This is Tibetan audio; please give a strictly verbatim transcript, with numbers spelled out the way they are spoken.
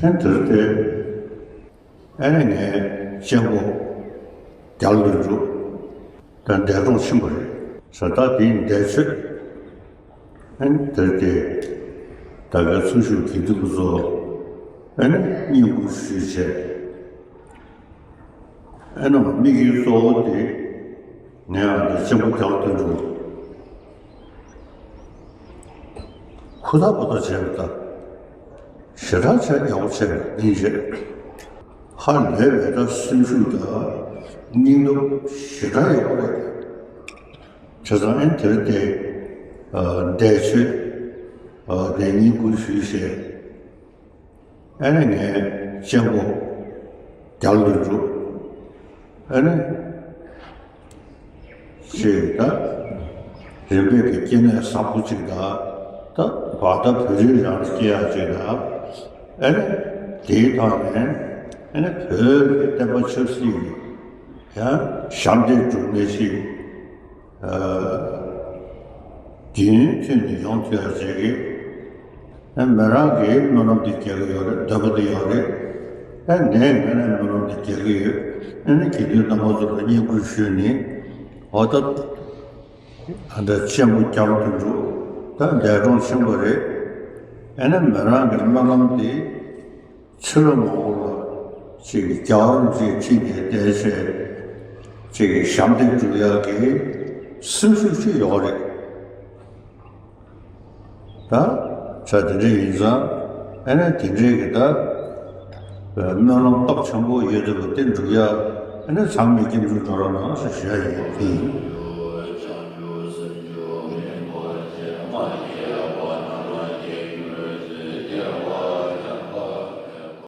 ཨན་དེར་ཏེ། ཨ་ནི་ངས་གཅེན་པོ་རྒྱ་ལོ་དོན་གྲུབ་དང་འདས་གྲོངས་ཕྱིན་པ་རེད་ཟེར། ད་དེའི་འདས་མཆོད། ཨ་ནི་དེར་ཏེ་ད་གའི་ཚུར་ཞུགས་དགེ་འདུན་པ་ཚོ་ཨ་ནི་བསྙེན་བཀུར་ཞུས་བྱས། ཨ་ནི་དམིགས་ཡུལ་གཙོ་བོ་དེ་ངས་ཨ་ནི་གཅེན་པོ་རྒྱ་ལོ་དོན་གྲུབ་ཧུར་ཐག་པ་ཐག་བྱས་པ་དང་། ཞེ་དྲག་བྱས་ཡག་པོ་བྱས་པ་ཡིན་རེད། ཧ་ལས་པའི་ད་སེམས་ཤུགས་དང་སྙིང་སྟོབས་ཞེ་དྲག་ཡོད་པ་རེད། བྱས་ཙང་ཨན་དེར་ཏེ་འདས་མཆོད་དེ་བསྙེན་བཀུར་ཞུས་བྱས། ཨ་ནི་ངས་གཅེན་པོ་རྒྱ་ལོ་དོན་གྲུབ་ཨ་ནི་ཅིག་ད་རིམ་པས་ཀྱི་སྐྱེ་གནས་བཟང་པོ་ཅིག་དང་། ད་བར་ད་བོད་རིགས་རང་སྐྱེ་ཡག་ཅིག་དང་། ཨ་ནི་དེའི་ཐོག་ནས་ཨ་ནི་བོད་ཀྱི་བསྟན་པ་ཆབ་སྲིད་ཀྱི་ཡང་ཞབས་འདེགས་སྒྲུབ་མཁན་ཞིག་དུས་ཡུན་ཐུང་ནས་ཡོང་ཐུབ་ཡག་ཅིག་གི་ཨ་མི་རང་གི་སྨོན་ལམ་དེ་རྒྱག་གི་ཡོད་རེད། འདོད་པ་དེ་ཡོད་རེད། ཨ་ནས་ངས་ནས་སྨོན་ལམ་དེ་རྒྱག་གི་ཡོད། ཨ་ནི་དགེ་འདུན་རྣམ་པ་ཚོ་ལ་བསྙེན་བཀུར་ཞུས་ནས། འོ་ད་ཨ་འདྲ་གཅེན་པོ་རྒྱ་ལོ་དོན་གྲུབ་ད་འདས་གྲོངས་ཕྱིན་པ་རེད། ཨ་ནི་མི་རང་གི་སྨོན་ལམ་དེ་ཕྱི་ལོ་མང་པོ་ལ་ཅིག་གི་རྒྱལ་བ་རིན་པོ་ཆེའི་ཁྲི་ནས་བསྡད་བྱས་ཅིག་གི་ཞབས་འདེགས་སྒྲུབ་ཡག་གི་སེམས་ཤུགས་ཅིག་ཡོད་རེད། ད་ཆ་དེ་འདྲ་ཡིན་ཙང་ཨ་ནི་དེ་འདྲའི་གི་ད་སྨོན་ལམ་སྟོབས་ཆེན་པོ་ཡོད་དེ་ལ་བརྟེན་འགྲུབ་ཡག་ཨ་ནི་ཚང་མས་སྐྱབས་འཇུག་འགྲོ་རོགས་གནང་ཞེས་ཞུ་ཡག་ཡིན། དེ་ཡིན།